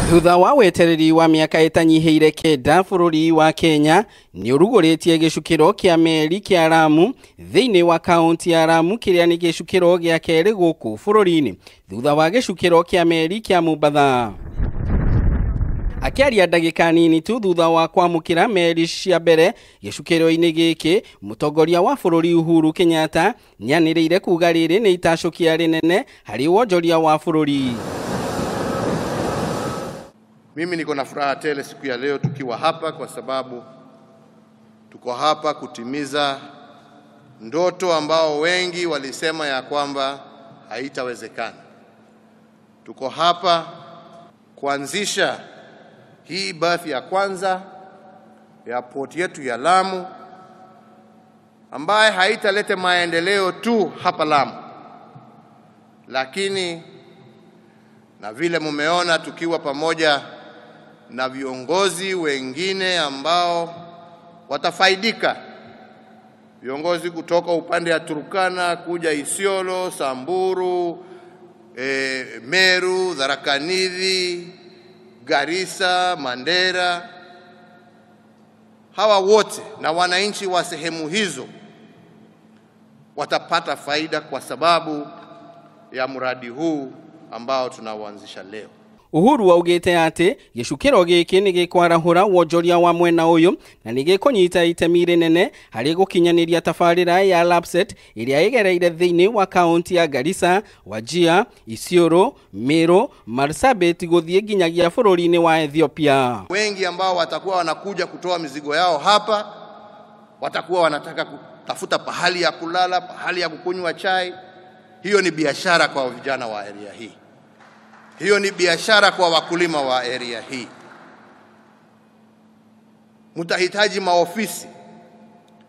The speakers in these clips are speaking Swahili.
Thutha wa wetereri wa miaka ĩtanyihĩire 9 bũrũri wa Kenya nĩ ũrugũrĩtie gĩcukĩro kĩa meri kĩa Lamu thĩinĩ wa kaunti ya Lamu kĩrĩa nĩ gĩcukĩro gĩa kerĩ gũkũ bũrũri-inĩ thutha wa gĩcukĩro kĩa meri kĩa Mombatha. Akĩaria ndagĩka nini tu thutha wa kwamũkĩra meri cia mbere gĩcukĩro-inĩ gĩkĩ, mũtongoria wa bũrũri Uhuru Kenyatta nĩanĩrĩire kuga rĩrĩ nĩ itacũkia rĩnene harĩ wonjoria wa bũrũri. Mimi niko na furaha tele siku ya leo tukiwa hapa kwa sababu tuko hapa kutimiza ndoto ambao wengi walisema ya kwamba haitawezekana. Tuko hapa kuanzisha hii berth ya kwanza ya port yetu ya Lamu ambaye haitaleta maendeleo tu hapa Lamu, lakini na vile mumeona tukiwa pamoja na viongozi wengine ambao watafaidika, viongozi kutoka upande ya Turkana kuja Isiolo, Samburu, Meru, Tharaka Nithi, Garissa, Mandera, hawa wote na wananchi wa sehemu hizo watapata faida kwa sababu ya mradi huu ambao tunauanzisha leo. Uhuru augite atĩ gĩcukĩro gĩkĩ nĩ gĩkwarahũra wonjoria wa mwena ũyũ na nĩ gĩkũnyita itemi rĩnene harĩ gũkinyanĩria tabarĩra ya LAPSSET ĩrĩa ĩgereire thĩinĩ wa kaunti ya Garissa, Wajir, Isiolo, Meru, Marsabit gũthiĩ nginyagia bũrũri-inĩ wa Ethiopia. Wengi ambao watakuwa wanakuja kutoa mizigo yao hapa watakuwa wanataka kutafuta pahali ya kulala, pahali ya kukunywa chai. Hiyo ni biashara kwa vijana wa area hii. Hiyo ni biashara kwa wakulima wa area hii. Mtahitaji maofisi.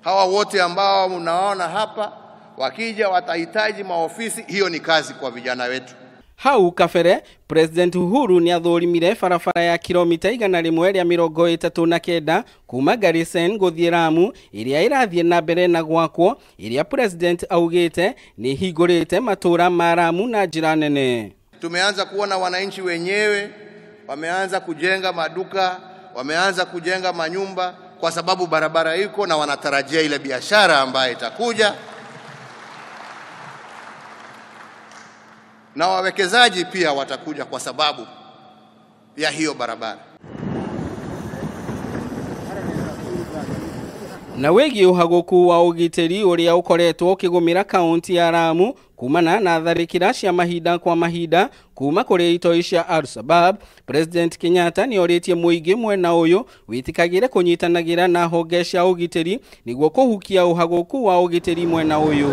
Hawa wote ambao mnaona hapa wakija watahitaji maofisi. Hiyo ni kazi kwa vijana wetu. Hau kabere President Uhuru nĩathũrimire barabara ya kilomita 139 kuma Garissa gũthiĩ Lamu ĩrĩa ĩrathiĩ na mbere na gwakwo ĩrĩa President augĩte nĩ hingũrĩte matũra ma Lamu na njĩra nene. Tumeanza kuona wananchi wenyewe wameanza kujenga maduka, wameanza kujenga manyumba kwa sababu barabara iko na wanatarajia ile biashara ambayo itakuja. Na wawekezaji pia watakuja kwa sababu ya hiyo barabara. Na wĩgiĩ ũhagũku wa ũgitĩri ũrĩa ũkoretwo ũkĩgũmĩra kaunti ya Lamu kumana na tharĩkĩra cia mahinda kwa mahinda kuma kũrĩ itoi cia Al-Shabaab, President Kenyatta nĩorĩtie mũingĩ mwena ũyũ wĩtĩkagĩre kũnyitanagĩra na honge cia ũgitĩri nĩguo kũhukia ũhagũku wa ũgitĩri mwena ũyũ.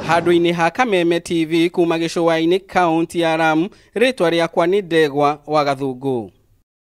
Handũ-inĩ ha Kameme TV kuma gĩcũa-inĩ kaunti ya Lamu, rĩtwa rĩakwa nĩ Ndegwa wa Gathũngũ.